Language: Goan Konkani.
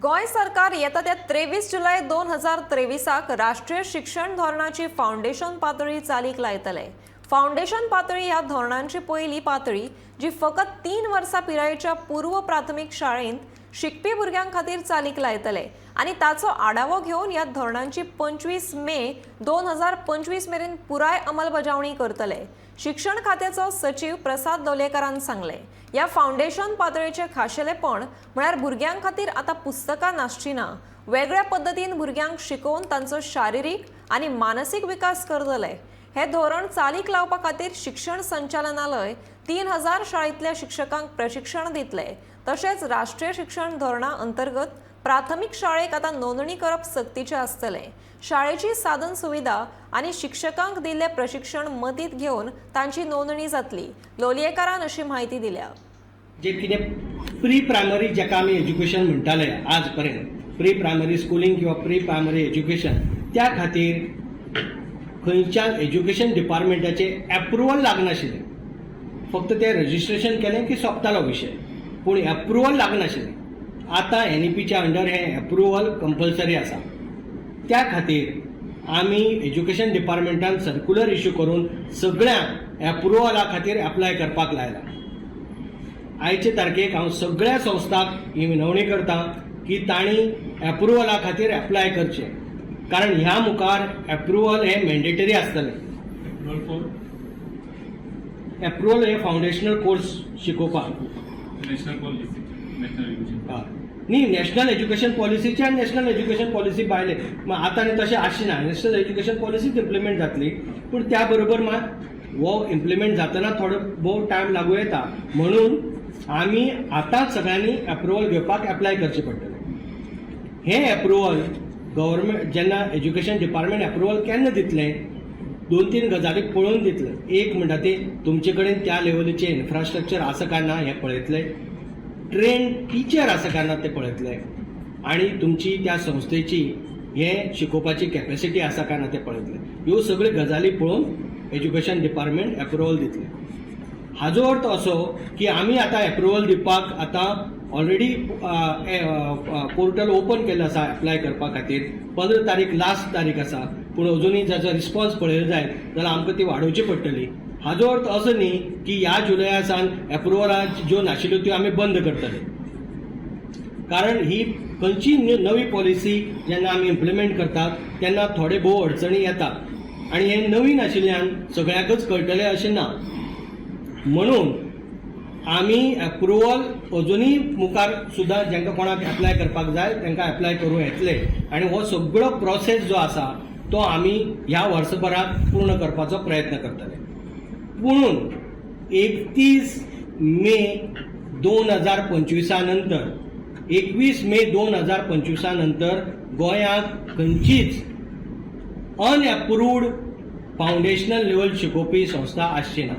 गोंय सरकार येता त्या 23 जुलय 2023 राष्ट्रीय शिक्षण धोरणाची फावंडेशन पातळी चालीक लायतले. फावंडेशन पातळी ह्या धोरणांची पयली पातळी, जी फकत 3 वर्सां पिरायेच्या पूर्व प्राथमीक शाळेंत शिकपी भुरग्यां खातीर चालीक लायतले आनी ताचो आढावो घेवन ह्या धोरणांची 25 मे 2025 मेरेन पुराय अंमलबजावणी करतले. शिक्षण खात्याचो सचीव प्रसाद लोलयेकारान सांगलें, ह्या फावंडेशन पातळेचें खाशेलेपण म्हळ्यार भुरग्यां खातीर आतां पुस्तकां नासची ना. वेगळ्या पद्दतीन भुरग्यांक शिकोवन तांचो शारिरीक आनी मानसीक विकास करतले. हे धोरण चालीक लावपा खातीर शिक्षण संचालनालय 3000 शाळेंतल्या शिक्षकांक प्रशिक्षण दितले. तशेंच राष्ट्रीय शिक्षण धोरणा अंतर्गत प्राथमीक शाळेक आतां नोंदणी करप सक्तीचें आसतलें. शाळेची साधन सुविधा आनी शिक्षकांक दिल्लें प्रशिक्षण मतींत घेवन तांची नोंदणी जातली, लोलयेकारान अशी म्हायती दिल्या. जे कितें प्री प्रायमरी, जाका आमी एज्युकेशन म्हणटाले आज पर्यंत, प्री प्रायमरी स्कुलींग किंवा प्री प्रायमरी एज्युकेशन, त्या खातीर खंयच्या एज्युकेशन डिपार्टमेंटाचें एप्रुवल लागनाशिल्लें. फक्त तें रजिस्ट्रेशन केलें की सोंपतालो विशय, पूण एप्रुवल लागनाशिल्लें. आतां एनईपीच्या अंडर हें एप्रुवल कंपल्सरी आसा. त्या खातीर आमी एज्युकेशन डिपार्टमेंटान सर्क्युलर इश्यू करून सगळ्यांक एप्रुवला खातीर एप्लाय करपाक लायला. आयचे तारखेक हांव सगळ्या संस्थांक ही विनवणी करता की तांणी एप्रुवला खातीर एप्लाय करचें, कारण ह्या मुखार एप्रुवल हें मॅन्डेटरी आसतलें. एप्रुवल हे फावंडेशनल कोर्स शिकोवपाक. National policy, national education. हय, न्ही, नॅशनल एज्युकेशन पॉलिसीचे आनी नॅशनल एज्युकेशन पॉलिसी भायले. आतां आनी तशें आसचें ना. नॅशनल एज्युकेशन पॉलिसीच इम्प्लिमेंट जातली, पूण त्या बरोबर मात हो इम्प्लिमेंट जातना थोडो भोव टायम लागूं येता, म्हणून आमी आतांच सगळ्यांनी एप्रुवल घेवपाक एप्लाय करचें पडटलें. हें एप्रुवल गव्हर्मेंट जेन्ना एज्युकेशन डिपार्टमेंट एप्रुवल केन्ना दितलें, दोन तीन गजाली पळोवन दितले. एक म्हणटा ती तुमचे कडेन त्या लेवलीचें इन्फ्रास्ट्रक्चर आसा काय ना हें पळयतले, ट्रेन टिचर आसा काय ना ते पळयतले आनी तुमची त्या संस्थेची हे शिकोवपाची कॅपेसिटी आसा काय ना ते पळयतले. ह्यो सगळ्यो गजाली पळोवन एज्युकेशन डिपार्टमेंट एप्रुवल दितले. हाजो अर्थ असो की आमी आतां एप्रुवल दिवपाक आतां ऑलरेडी पोर्टल ओपन केल्लें आसा एप्लाय करपा खातीर. 15 तारीख लास्ट तारीख आसा, पूण अजुनूय जाचो रिस्पॉन्स पळयलो जायत जाल्यार आमकां ती वाडोवची पडटली. हाजो अर्थ असो न्ही की ह्या जुलया सावन एप्रुवला ज्यो नाशिल्ल्यो त्यो आमी बंद करतले, कारण ही खंयची नवी पॉलिसी जेन्ना आमी इम्प्लिमेंट करतात तेन्ना थोडे भोव अडचणी येतात आनी हें नवीन आशिल्ल्यान सगळ्यांकच कळटलें अशें ना. म्हणून आमी एप्रुवल अजुनूय मुखार सुद्दां जांकां कोणाक एप्लाय करपाक जाय तांकां एप्लाय करूं येतले आनी हो सगळो प्रोसेस जो आसा तो आमी ह्या वर्सभरात पूर्ण करपाचो प्रयत्न करतले. पुणून 31 मे 2025 नंतर, 21 मे 2025 नंतर गोंयांत खंयचीच अनएप्रुव्ड फावंडेशनल लेवल शिकोवपी संस्था आसची ना.